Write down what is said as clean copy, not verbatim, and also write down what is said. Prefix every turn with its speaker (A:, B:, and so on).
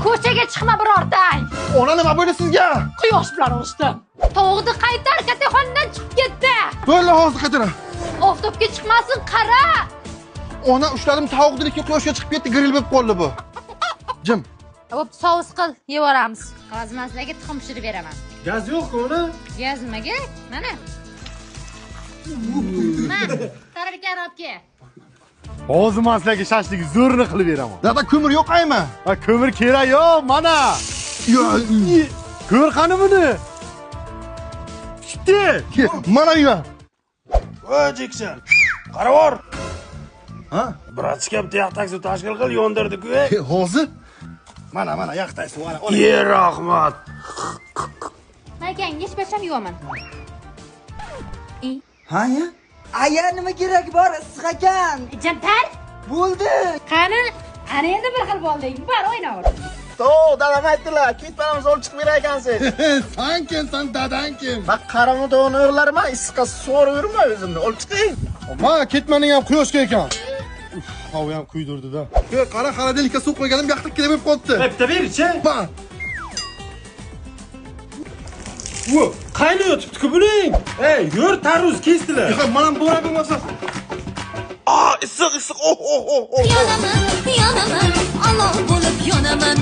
A: Ko'chaga chiqma birortang.
B: Ona, nima bo'ldi sizga?
A: Quyosh bilan urishdim. Tovuqni qaytar, kattaxondan chiqib ketdi.
B: Bo'ldi, hozir qaytaraman.
A: Oftobga chiqmasin, qara.
B: Ona, ushladim tovuqni, lekin quyoshga chiqib ketdi, grill bo'lib qoldi bu. Jim.
A: Bo'pti, sous qil, yevoramiz. Hozir men sizlarga tuxum pishirib beraman.
C: Gaz yo'q-ku uni.
A: Gaz nimaga? Mana. Mana, tarelkani olib kel.
C: Hozir men sizlarga shashlik zo'rini qilib beraman.
B: Dada, ko'mir yo'q aymi?
C: Ha, ko'mir kerak yo'q, mana. Ko'r qani buni? Pishibdi.
B: Mana uya.
D: Voy Jekson. Qaravor.
B: Ha?
D: Братишка, bitta yaxtak suv tashkil qil, yondirdi-ku.
B: Hozir?
D: Mana, mana yaxtak suv, mana. Ye, rahmat.
A: Maykang, hech bersam yuvaman.
E: Ha ya? Aya, nima kerak bor, issiq ekan.
A: Jantar,
E: Bo'ldi.
A: qani? Ana endi bir xil bo'lding. Bor, o'ynaver.
F: To'q, dadam aytdilar, ketmanimiz olib chiqib berar ekansiz.
B: San kimsan, dadang kim?
F: Man qaramni to'g'ini o'g'larman, issiqqa so'rib yurma o'zimni, olib chiqing.
C: Ma, ketmaning ham quyoshga ekan. Uf, havo ham kuydirdi-da.
B: Yo'q, qara, холодильник ka suv qo'yganim yaxtak kelib bo'lib qolibdi.
C: Bitta berchi.
B: Ma.
C: U qaynayotibdi-ku buning. Ey, yur, tarvuz kesdilar.
B: Yo'q, mana bo'ra bo'lmasa.
F: Ah, issiq, issiq. Oh, oh, oh, oh.
G: Yonaman, yonaman, olov bo'lib yonaman.